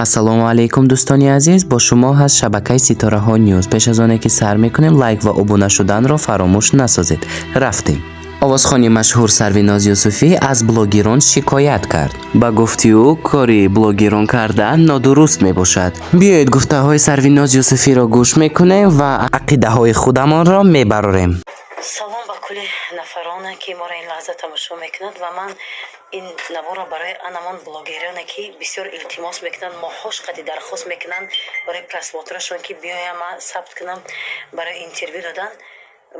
Ассалому алайкум, дӯстони азиз, бо шумо ҳаст шабакаи Ситораҳо Ньюз. Пеш аз оне ки сар мекунем, лайк ва обуна шуданро фаромӯш насозед. Рафтем. Овозхони машҳур Сарвиноз Юсуфӣ аз блогерон шикоят кард. Ба гуфти ӯ, кори блогерон кардан нодуруст мебошад. Биёед, гуфтаҳои Сарвиноз Юсуфиро гӯш мекунем ва ақидаҳои худамонро мебарорем. Салом ба кулли нафароне, ки моро ин лаҳза тамошо мекунад, ва ман ин наворро барои анамон блогероне, ки бисёр илтимос мекунанд, моҳҳош қади дархост мекунанд барои просмотрашон, ки биёям, ман сабт кунам барои интервю додан.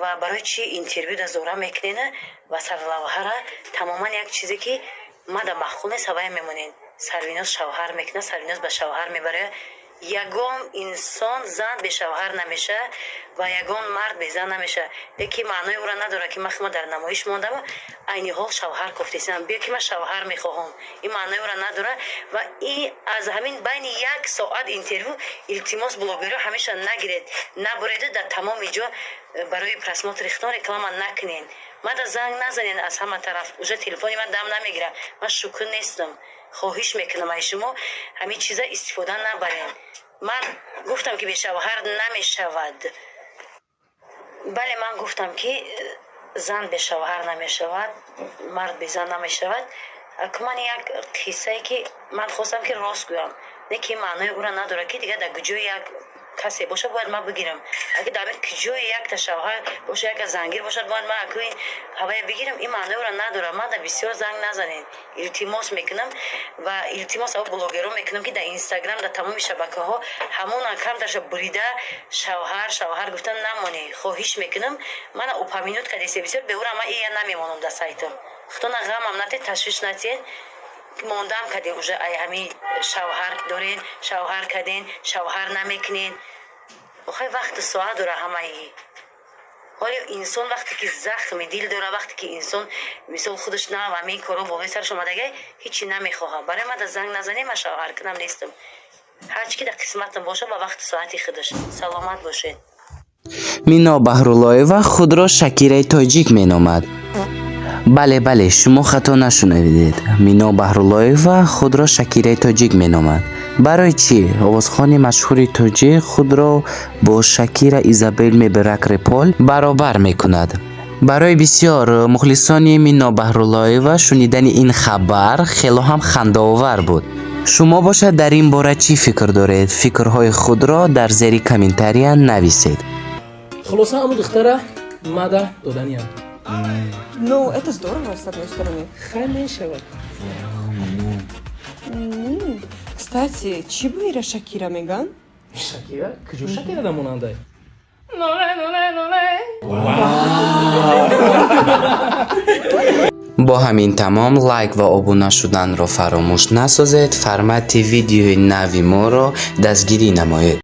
Ва барои чӣ интервю да зора мекунена ва сарлавҳара тамоман як чизе, ки мада маъқул нест, ҳавая мемонен: «Сарвиноз шавҳар мекунад, Сарвиноз ба шавҳар мебарад». Ягон инсон, зан бешавҳар намешавад ва ягон мард безан намешавад. Лекин маънои ӯро надорад, ки ман хума дар намоиш мондам, айни ҳол шавҳар кофтесам, биё, ки ман шавҳар мехоҳам. Ин маънои ӯро надорад. Ва ин аз ҳамин байни як соат интервю, илтимос, блогерро ҳамеша нагиред, набуреду дар тамоми ҷо барои просмотри худтон реклама накунед. Мада занг назанед аз ҳама тараф, уже телефони ман дам намегирад, ман шукр нестам. Хоҳиш мекунам ай шумо, ҳамин чиза истифода набаред. Ман гуфтам, ки бешавҳар намешавад. Бале, ман гуфтам, ки зан бешавҳар намешавад, мард безан намешавад. Ман як қиссае, ки ман хостам, ки рост гӯям, не ки маънои ӯро надорад, ки дигар дар куҷои як касе бошад, бояд ман бигирам. Агар дар куҷои якта шавҳар бошад, яка зангир бошад, бояд ман акӯи ҳавая бигирам. Ин маънои ӯро надорад. Ман дар бисёр занг назанед, илтимос мекунам. Ва илтимос ав блогерон мекунам, ки дар Инстаграм, дар тамоми шабакаҳо ҳамон аккаунташа бурида, шавҳар, шавҳар гуфтан намонед, хоҳиш мекунам. Мана упомянуть кардесе бисёр беура, ман ия намемонам дар сайтам. Худтона ғамам натед, ташвиш натиед. Мондам кардем уже ай ҳамин шавҳар дорен, шавҳар карден, шавҳар намекунен. Охай, вақту соат дора ҳамаи. Ҳоле инсон вақте ки захми дил дора, вақте ки инсон мисол худаш нав ҳамин корро болои сараш омадага, ҳичи намехоҳам. Барои ман да занг назанем, ман шавҳар кунам нестам. Ҳарчи ки дар қисматам боша, ба вақту соати худаш. Саломат бошед. Мино Баҳруллоева худро Шакираи тоҷик меномад. Бале, бале, шумо хато нашунавидед. Мино Баҳруллоева худро Шакираи тоҷик меномад. Барои чӣ овозхони машҳури тоҷик худро бо Шакира Изабел Меберак Репол баробар мекунад? Барои бисёр мухлисони Мино Баҳруллоева шунидани ин хабар хело ҳам хандаовар буд. Шумо бошад, дар ин бора чӣ фикр доред? Фикрҳои худро дар зери комментария нависед. Хулоса, ҳамун духтара мада доданиям. Ну, это здорово, с одной стороны. Хай, мешавад. Кстати, чӣ ба ира Шакира меган? Шакира? Куҷо Шакира да монандай? Бо ҳамин тамом. Лайк ва обуна шуданро фаромӯш насозед. Формати видеои нави моро дастгирӣ намоед.